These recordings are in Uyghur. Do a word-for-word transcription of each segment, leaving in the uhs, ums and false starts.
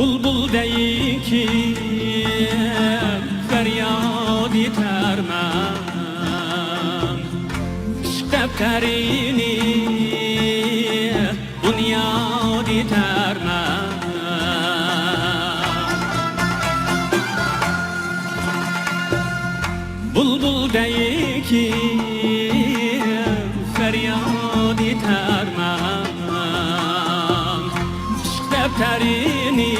بۇلبۇلدەك كېلىپ پەرياد ئېتەرمەن، ئىشق دەپتەرنى بۇنياد ئېتەرمەن. بۇلبۇلدەك كېلىپ پەرياد ئېتەرمەن، ئىشق دەپتەرنى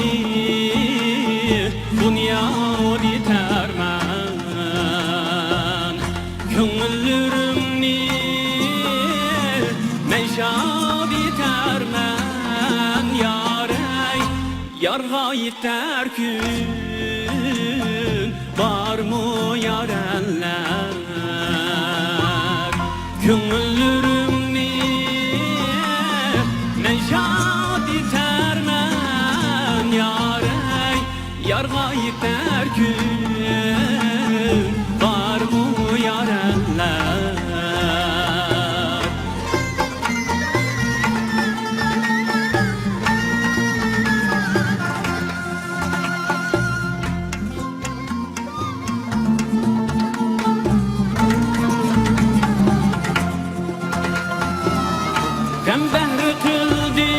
بۇنياد ئېتەرمەن. كۆڭۈللىرىمنى مەن شاد ئېتەرمەن، يارەي. يارغا يېتەر كۈن بارمۇ، يار ئەللەر؟ كۆڭۈللىرىمنى مەن شاد ئېتەرمەن، يارەي. يارغا يېتەر كۈن بارمۇ، يار ئەللەر؟ غەم بەھرى قىلدى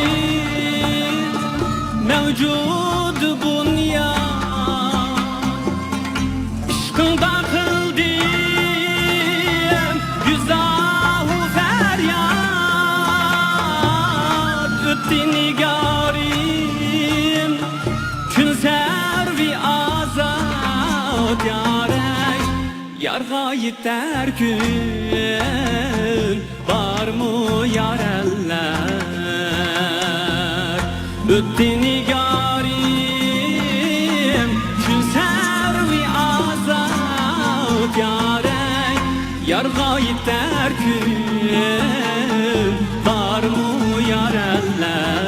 مەۋجۇد بۇنيان، ئىشقىڭدا قىلدىم گۈزاھۇ پەرياد. ئۆتتى نىگارىم كۈن سەرۋى ئازاد، يارەي. يارغا يېتەر كۈن بارمۇ، يار ئەللەر؟ ئۆتتى نىگارىم كۈن سەرۋى ئازاد، يارەي. يارغا يېتەر كۈن بارمۇ، يار ئەللەر؟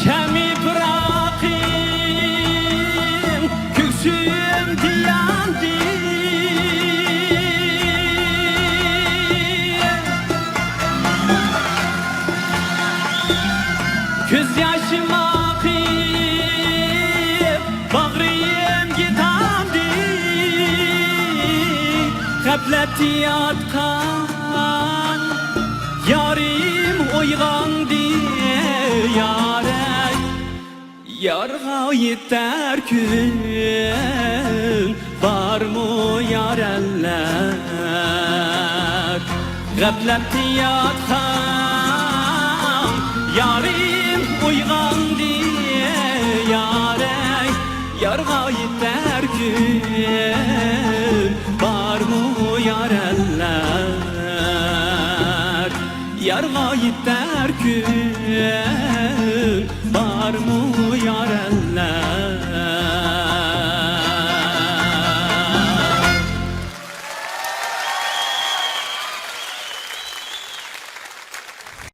شەمئى پىراقىم كۆكسۈمدە ياندى. كۆز ياشىم ئاقىپ باغرىمغا تامدى. غەپلەتتە ياتقان يارىم ئويغاندى، يارەي. يارغا يېتەر كۈن بارمۇ، يار ئەللەر؟ غەپلەتتە ياتقان يارىم ئويغاندى، يارەي. يارغا يېتەر كۈن بارمۇ، يار ئەللەر؟ يارغا يېتەر كۈن بارمۇ، يار ئەللەر؟